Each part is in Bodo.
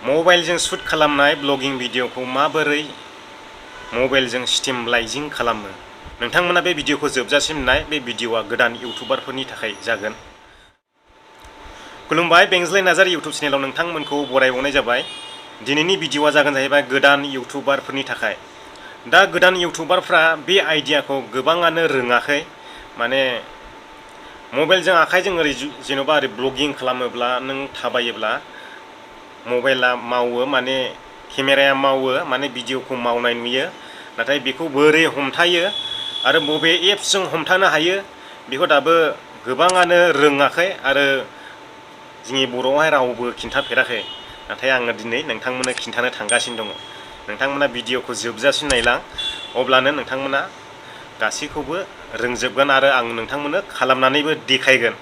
मबाइलजों शुट खालामनाय ब्लगिं भिडिअखौ माबोरै मबाइलजों स्टिमलाइजिं खालामो नोंथांमोना बे भिडिअखौ जोबजासिम नाय। बे भिडिअआ गोदान इउटुबारफोरनि थाखाय जागोन। खुलुमबाय, बेंज्लाय नार्जारी इउटुब चेनेलाव नोंथांमोनखौ बरायबावनाय जाबाय। दिनैनि भिडिअआ जागोन जाहैबाय गोदान इउटुबारफोरनि थाखाय। दा गोदान इउटुबारफ्रा बे आइडियाखौ गोबाङानो रोङाखै। माने मबाइलजों आखाइजों ओरै जेन'बा ओरै ब्लगिं खालामोब्ला नों थाबायोब्ला मबाइला मावो, माने केमेराया मावो, माने भिडिअखौ मावनाय नुयो। नाथाय बेखौ बोरै हमथायो आरो बबे एप्सजों हमथानो हायो बेखौ दाबो गोबाङानो रोङाखै आरो जोंनि बर'आवहाय रावबो खिन्थाफेराखै। नाथाय आङो दिनै नोंथांमोननो खिन्थानो थांगासिनो दङ। नोंथांमोना भिडिअखौ जोबजासिम नायलां, अब्लानो नोंथांमोना गासैखौबो रोंजोबगोन आरो आं नोंथांमोननो खालामनानैबो देखायगोन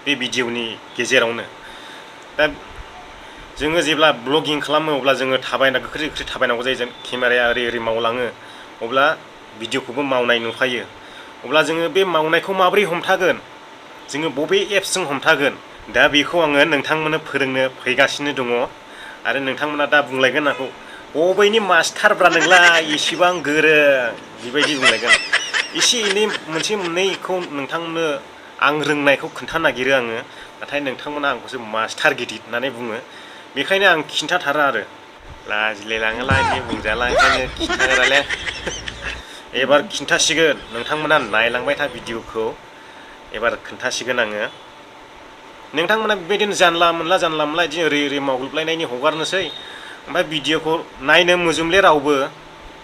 बे भिडिअनि गेजेरावनो। दा जोङो जेब्ला ब्लगिं खालामो अब्ला जोङो गोख्रै गोख्रै थाबायनांगौ जायो। जों केमेराया ओरै ओरै मावलाङो, अब्ला भिडिअखौबो मावनाय नुफायो। अब्ला जोङो बे मावनायखौ माबोरै हमथागोन, जोङो बबे एप्सजों हमथागोन, दा बेखौ आङो नोंथांमोननो फोरोंनो फैगासिनो दङ। आरो नोंथांमोना दा बुंलायगोन आंखौ, बबेनि मास्टारब्रा नोंलाय एसेबां गोरों, बेबायदि बुंलायगोन। एसे एनै मोनसे मोननैखौ नोंथांमोननो आं रोंनायखौ खोन्थानो नागिरो आङो। नाथाय नोंथांमोना आंखौसो मास्टार गिदिर होननानै बुङो। बेखायनो आं खिन्थाथारा आरो लाजिलायलाङोलाय बिदि बुंजाला, ओंखायनो खिन्थागोरालाय। एबार खिन्थासिगोन, नोंथांमोना नायलांबाय था भिडिअखौ, एबार खोन्थासिगोन आङो। नोंथांमोना बेबायदिनो जानला मोनला बिदि ओरै ओरै मावग्लुबलायनायनि हगारनोसै, ओमफ्राय भिडिअखौ नायनो मोजोमले रावबो,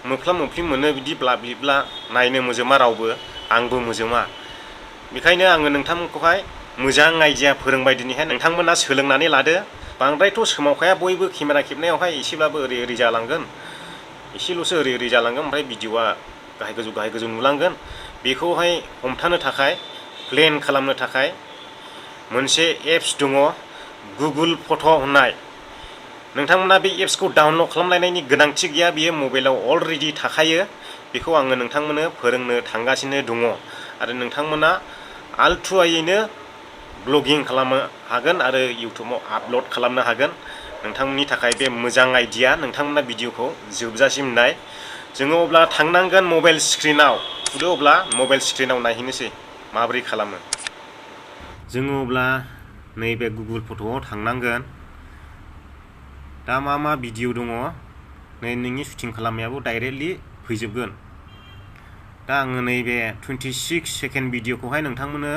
मोफ्ला मोफ्लि मोनो बिदि ब्ला नायनो मोजोमा रावबो, आंबो मोजोमा। बेखायनो आङो नोंथांमोनखौहाय मोजां आइडिया फोरोंबाय दिनैहाय। नोंथांमोना सोलोंनानै लादो। बांद्रायथ' सोमावखाया बयबो केमेरा खेबनायावहाय, एसेब्लाबो ओरै ओरै जालांगोन, एसेल'सो ओरै ओरै जालांगोन। ओमफ्राय भिडिअआ गाहाय गोजौ नुलांगोन। बेखौहाय हमथानो थाखाय, प्लेन खालामनो थाखाय मोनसे एप्स दङ, गुगोल फट' होननाय। नोंथांमोना बे एप्सखौ डाउनलड खालामलायनायनि गोनांथि गैया, बियो मबाइलाव अलरेडि थाखायो। बेखौ आङो नोंथांमोननो फोरोंनो थांगासिनो दङ। आरो नोंथांमोना आलथुवायैनो ब्लगिं खालामनो हागोन आरो इउटुबाव आपल'ड खालामनो हागोन। नोंथांमोननि थाखाय बे मोजां आइडिया। नोंथांमोना भिडिअखौ जोबजासिम नाय। जोङो अब्ला थांनांगोन मबाइल स्क्रिनाव। थुदो, अब्ला मबाइल स्क्रिनाव नायहैनोसै माबोरै खालामो। जोङो अब्ला नैबे गुगोल फट'आव थांनांगोन। दा मा भिडिअ दङ, नै नोंनि शुटिं खालामनायाबो डाइरेक्टलि फैजोबगोन। दा आङो नैबे 26 सेकेन्ड भिडिअखौहाय नोंथांमोननो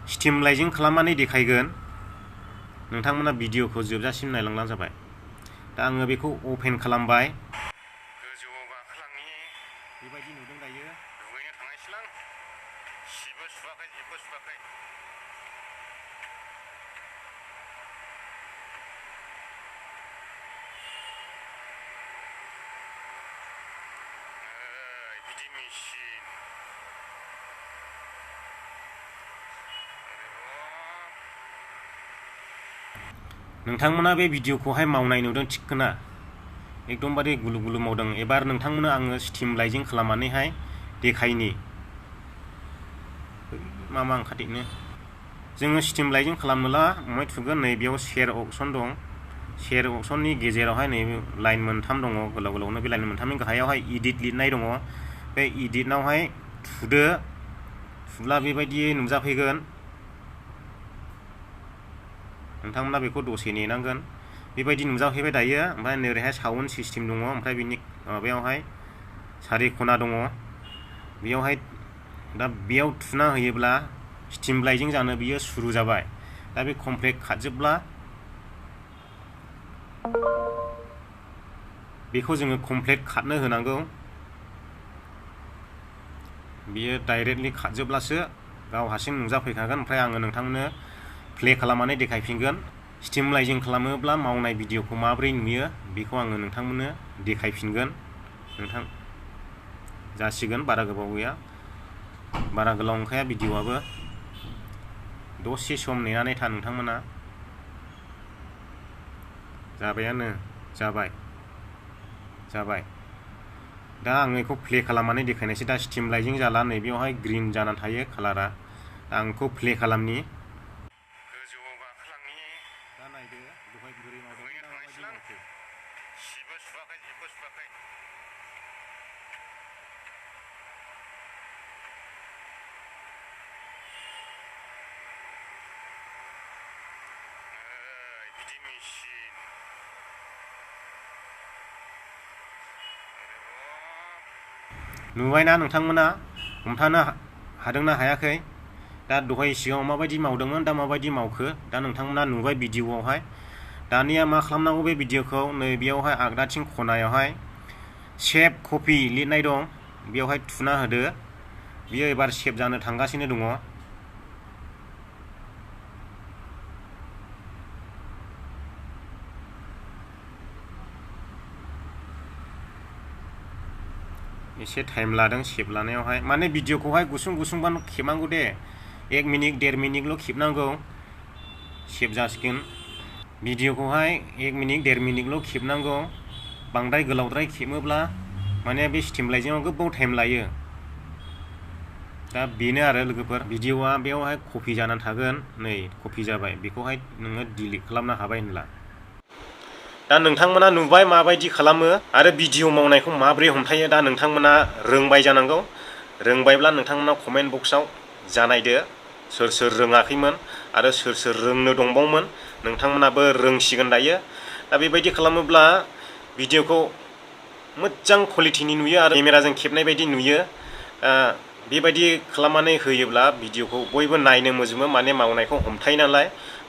स्टिमलाइजिं खालामनानै देखायगोन। नोंथांमोना भिडिअखौ जोबजासिम नायलांब्लानो जाबाय। दा आङो बेखौ अपेन खालामबाय। गोजौआव गाखोलांनि, बेबायदि नुदों दायो। दुगैनो थांनायसैलां, सिबो सुवाखै, जेबो सुवाखै। बिदि मेचिन नोंथांमोना बे भिडिअखौहाय मावनाय नुदों, थिगखोना एकदमबारे गुलु गुलु मावदों। एबार नोंथांमोननो आङो स्टिमलाइजिं खालामनानैहाय देखायनि। मा ओंखारदेरनो, जोङो स्टिमलाइजिं खालामनोला ओमफ्राय थुगोन, नैबेयाव शेयार अपसन दं। शेयार अपसननि गेजेरावहाय नैबे लाइन मोनथाम दङ, गोलावनो। बे लाइन मोनथामनि गाहायावहाय इडिट लिरनाय दङ। बे इडिटआवहाय थुदो, थुब्ला बेबायदि नुजाफैगोन। नोंथांमोना बेखौ दसे नेनांगोन। बेबायदि नुजाफैबाय दायो। ओमफ्राय नोरैहाय साउन्ड सिस्टेम दङ, ओमफ्राय बिनि माबायावहाय सारि खना दङ। बेयावहाय दा बेयाव थुना होयोब्ला स्टिमलाइजिं जानो बियो सुरु जाबाय। दा बे कमप्लिट खारजोबब्ला बेखौ जोङो कमप्लिट खारनो होनांगौ। बियो डाइरेक्टलि खारजोबब्लासो गाव हारसिं नुजाफैखागोन। ओमफ्राय आङो नोंथांमोननो प्ले खालामनानै देखायफिनगोन। स्टिमलाइजिं खालामोब्ला मावनाय भिडिअखौ माबोरै नुयो बेखौ आङो नोंथांमोननो देखायफिनगोन। नोंथां जासिगोन, बारा गोबाव गैया, बारा गोलाव नंखाया भिडिअआबो। दसे सम नेनानै था नोंथांमोना। जाबायानो, जाबाय। दा आङो बेखौ प्ले खालामनानै देखायनोसै। दा स्टिमलाइजिं जाला, नैबेयावहाय ग्रिन जानानै थायो कालारा। आं बेखौ प्ले खालामनि। गोजौआव गाखोलांनि, दा नायदो दहाय बोरै मावदों, दा माबायदि सिबो सुवाखै जेबो सुवाखै बिदि मेचिन नुबायना नोंथांमोना हमथानो हादोंना हायाखै दा दहाय सिगाङाव माबायदि मावदोंमोन दा माबायदि मावखो दा नोंथांमोना नुबाय भिडिअआवहाय दानिया मा खालामनांगौ बे भिडिअखौ नै बेयावहाय आगदाथिं खनायावहाय सेभ कपि लिरनाय दं बेयावहाय थुना होदो बियो एबार सेभ जानो थांगासिनो दङ एसे टाइम लादों सेभ लानायावहाय माने भिडिअखौहाय गुसुं गुसुंबानो खेबनांगौ दे 1 मिनिट 1.5 मिनिटल' खेबनांगौ सेभ जासिगोन भिडिअखौहाय 1 मिनिट 1.5 मिनिटल' खेबनांगौ बांद्राय गोलावद्राय खेबोब्ला माने बे स्टिमलाइजिंआव गोबाव टाइम लायो दा बेनो आरो लोगोफोर भिडिअआ बेयावहाय कपि जानानै थागोन नै कपि जाबाय बेखौहाय नोङो डिलिट खालामनो हाबाय होनला दा नोंथांमोना नुबाय माबायदि खालामो आरो भिडिअ मावनायखौ माबोरै हमथायो दा नोंथांमोना रोंबाय जानांगौ रोंबायब्ला नोंथांमोना कमेन्ट बक्सआव जानायदो सोर सोर रोङाखैमोन आरो सोर सोर रोंनो दंबावोमोन नोंथांमोनाबो रोंसिगोन दायो दा बेबायदि खालामोब्ला भिडिअखौ मोजां क्वालिटिनि नुयो आरो केमेराजों खेबनाय बायदि नुयो बेबायदि खालामनानै होयोब्ला भिडिअखौ बयबो नायनो मोजोमो माने मावनायखौ हमथायो नालाय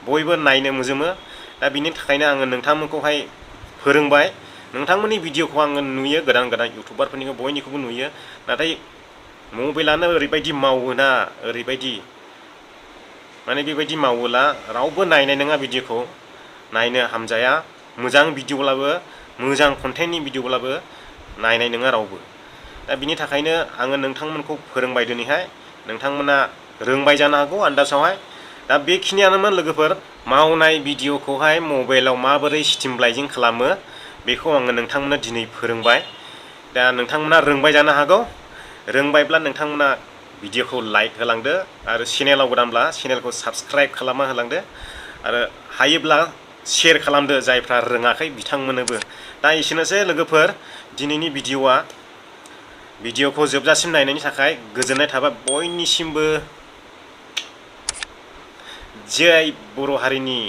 बयबो नायनो मोजोमो दा बिनि थाखायनो आङो नोंथांमोनखौहाय फोरोंबाय नोंथांमोननि भिडिअखौ आङो नुयो गोदान गोदान इउटुबारफोरनिखौ बयनिखौबो नुयो नाथाय मबाइलानो ओरैबायदि मावोना ओरैबायदि माने बेबायदि मावोला रावबो नायनाय नङा भिडिअखौ नायनो हामजाया मोजां भिडिअब्लाबो मोजां कन्टेन्टनि भिडिअब्लाबो नायनाय नङा रावबो दा बिनि थाखायनो आङो नोंथांमोनखौ फोरोंबाय दिनैहाय नोंथांमोना रोंबाय जानो हागौ आन्दाजावहाय दा बेखिनियानोमोन लोगोफोर मावनाय भिडिअखौहाय मबाइलाव माबोरै स्टिमलाइजिं खालामो बेखौ आङो नोंथांमोननो दिनै फोरोंबाय दा नोंथांमोना रोंबाय जानो हागौ रोंबायब्ला नोंथांमोना भिडिअखौ लाइक होलांदो आरो चेनेलाव गोदानब्ला चेनेलखौ साबस्क्राइब खालामना होलांदो आरो हायोब्ला शेयार खालामदो जायफ्रा रोङाखै बिथांमोननोबो दा एसेनोसै लोगोफोर दिनैनि भिडिअखौ जोबजासिम नायनायनि थाखाय गोजोननाय थाबाय बयनिसिमबो जय बर' हारिनि